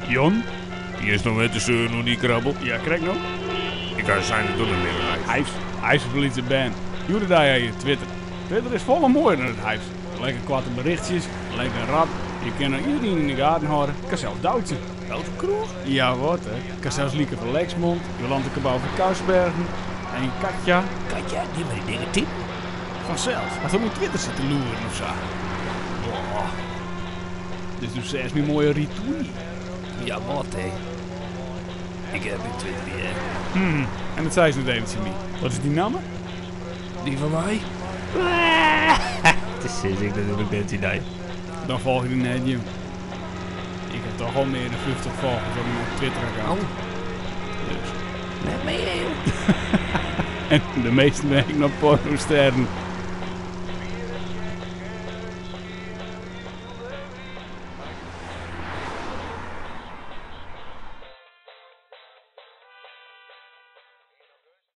Jon? Is noch net te seuren oer dy krabbel? Ja, krekt no. Ik ha sein dat docht net mear mei. Hyves. Hyves is foar lytse bern. Hjoed-de-dei ha je Twitter. Twitter is folle moaier dan it Hyves. Lekker koarte berichtsjes, lekker rap. Je kinne iderien yn de gaten hâlde. Kan sels Doutzen. Doutzen Kroes? Ja, wat hè. Kan sels Lieke van Lexmond, Jolante Cabau van Kuisbergen en Katja. Katja, dy mei dy dikke titen? Fansels. Hast op myn Twitter sitten loeren of sa? Oh. Dus doe seachst myn moaie retweet. Ja, wat hè. Ik heb gjin Twitter, hear. En dat seist net even tsjin my. Wat is dyn namme? Dy fan my? Dat sis ik natuerlik net tsjin dy. Dan folgje ik dy net, jong. Ik ha toch al mear dan 50 folgers op myn Twitter-account. Oh. Dus. Net mear, jong. En de measten binne ek noch pornosterren.